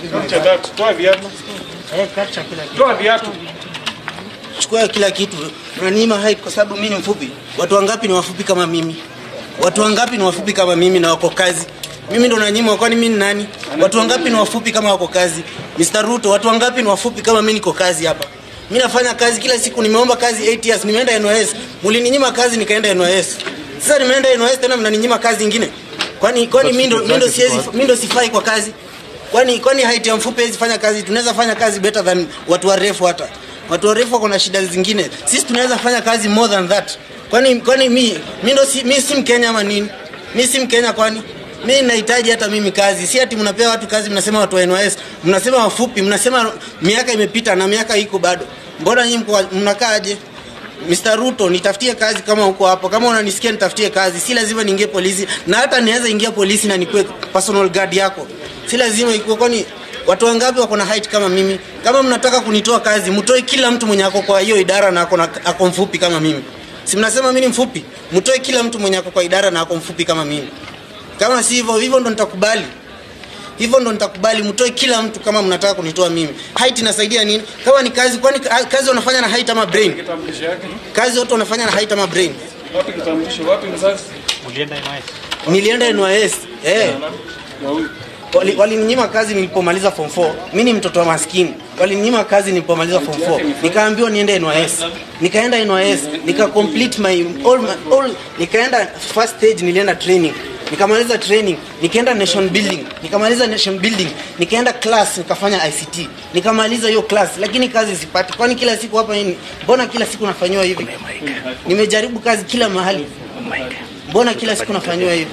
Capture that. Toa viatu. Capture kila kitu. Toa viatu. Chukua kila kitu. Unaninyima height kwa sababu mimi ni mfupi. Watu wangapi ni wafupi kama mimi? Watu wangapi ni wafupi kama mimi na wako kazi? Mimi ndo nanyimwa, kwani mimi ni nani? Watu wangapi ni wafupi kama wako kazi? Mr. Ruto, watu wangapi ni wafupi kama mimi niko kazi hapa? Mimi nafanya kazi kila siku, nimeomba kazi 8 years, nimeenda NYS. Mlininyima kazi nikaenda NYS. Sasa nimeenda NYS tena mnaninyima kazi nyingine. Kwani mimi ndo siwezi, mimi ndo sifai kwa kazi? Kwani height ya mfupi haiwezi fanya kazi? Tunaweza fanya kazi better than watu warefu hata. Watu warefu wako na shida zingine. Sisi tunaweza fanya kazi more than that. Kwani mi si Mkenya ama nini? Mi si Mkenya kwani? Mi nahitaji hata mimi kazi. Si ati mnapea watu kazi, mnasema watu wa NYS, mnasema wafupi, mnasema miaka imepita na miaka iko bado. Mbona nyinyi mnakaa aje? Mr. Ruto, nitafutie kazi kama uko hapo. Kama unanisikia nitafutie kazi. Si lazima niingie polisi, na hata niweza ingia polisi na nikuwe personal guard yako. Si lazima ikuwe, kwani watu wangapi wako na height kama mimi? Kama mnataka kunitoa kazi, mtoe kila mtu mwenye ako kwa hiyo idara na ako mfupi kama mimi. Si mnasema mimi ni mfupi? Mtoe kila mtu mwenye ako kwa idara na ako mfupi kama mimi. Kama si hivyo, hivyo ndo nitakubali. Hivyo ndo nitakubali, mtoe kila mtu kama mnataka kunitoa mimi. Height inasaidia nini? Kama ni kazi, kwani kazi wanafanya na height ama brain? Kitambulisho yake. Kazi watu wanafanya na height ama brain? Wapi kitambulisho? Wapi mzazi? Ulienda NYS? Nilienda NYS. Na huyu. Walininyima kazi nilipomaliza form 4. Mimi ni mtoto wa maskini. Walininyima kazi nilipomaliza form 4. Nikaambiwa niende NYS. Nikaenda NYS, nika complete my all, nikaenda first stage, nilienda training. Nikamaliza training, nikaenda nation building, nikamaliza nation building, nikaenda class nikafanya ICT. Nikamaliza hiyo class, lakini kazi sipati. Kwani kila siku hapa nini? Mbona kila siku nafanywa hivi? Nimejaribu kazi kila mahali. Mbona kila siku nafanywa hivi?